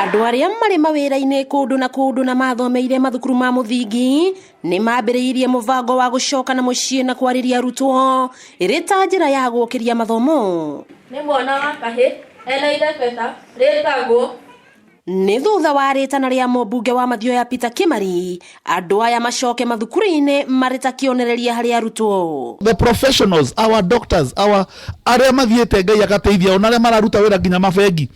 Andũ arĩa marĩ mawĩra-inĩ kũndũ na kũndũ na mathomeire mathukuru ma mũthingi nĩ mambĩrĩirie mũbango wa gũcoka na mũciĩ na kwarĩria arutwo ĩrĩ ta njĩra ya gũkĩria mathomo. Nĩ mwana wa kahĩ ena irebeta rĩtagwo. Nĩ thutha wa rĩtana rĩa mũmbunge wa Mathioya Peter Kimari, andũ aya macoke mathukuru-inĩ marĩ ta kĩonereria harĩ arutwo. The professionals, our doctors, our arĩa mathiĩte Ngai agateithia ona arĩa mararuta wĩra nginya mabengi.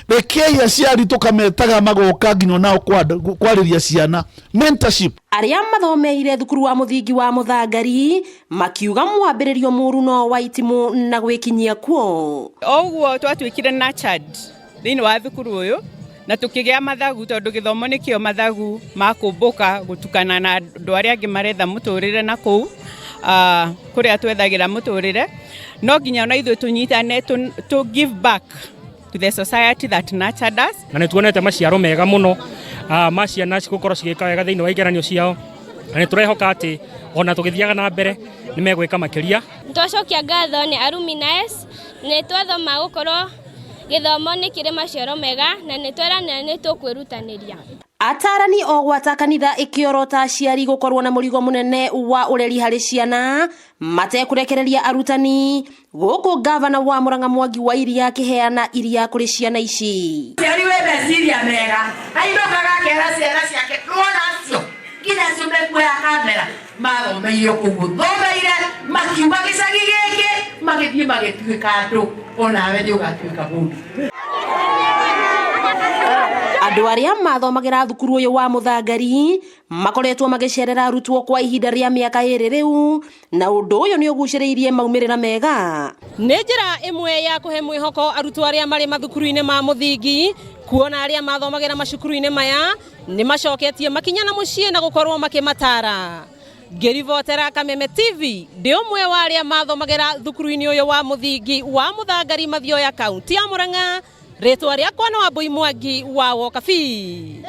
Rekei aciari tũkametaga magoka nginya onao kwarĩria ciana. Mentorship. Arĩa mathomeire thukuru wa mũthingi wa Mũthangari makiuga mwambĩrĩrio mũru no wa itimũ na gwĩkinyia kuo. O ũguo twatuĩkire nurtured thĩinĩ wa thukuru ũyũ na tũkĩgĩa mathagu tondũ gĩthomo nĩkĩo mathagu ma kũmbũka gũtukana na andũ arĩa angĩ maretha mũtũrĩre na kũu kũrĩa twethagĩra mũtũrĩre, no nginya ona ithuĩ tũnyitane to give back to the society that nurtured us. Na nĩ tuonete maciaro mega mũno ma ciana gũkorwo cigĩka wega thĩinĩ wa igeranio ciao, na nĩ tũrehoka atĩ ona tũgĩthiaga na mbere nĩ megwĩka makĩria. Twacokia ngatho nĩ Alumni nĩ twathoma gũkorwo gĩthomo nĩ kĩrĩ maciaro mega na nĩ tweranĩra nĩ tũkwĩrutanĩria. Atarani o gwata kanitha ĩkĩorota aciari gũkorwo na mũrigo mũnene wa ũreri harĩ ciana matekũrekereria arutani, gũkũ gavana wa Murang'a Mwangi wa Iria akĩheana iria kũrĩ ciana ici. Mũciari wĩ meciria mega ainũkaga akera ciana ciake nĩwona acio nginya acio mekuoya kamera mathomeire kũu ũthomeire makiuma gĩcagi gĩkĩ magĩthiĩ magĩtuĩka andũ onawe nĩ ũgatuĩka mũndũ. Andũ arĩa mathomagĩra thukuru ũyũ wa Mũthangari makoretwo magĩcerera arutwo kwa ihinda rĩa mĩaka ĩrĩ rĩu, na ũndũ ũyũ nĩ ũgucĩrĩirie maumĩrĩra mega. Nĩ njĩra ĩmwe ya kũhe mwĩhoko arutwo arĩa marĩ mathukuru-inĩ ma mũthingi, kuona arĩa mathomagĩra macukuru-inĩ maya nĩ macoketie makinya na mũciĩ na gũkorwo makĩmatara. Ngĩribotera Kameme TV, ndĩ ũmwe wa arĩa mathomagĩra thukuru-inĩ ũyũ wa mũthingi wa Mũthangari Mathioya, kaunti ya Murang'a. Rĩtwa rĩakwa nĩ Wambui Mwangi wa Wokabi.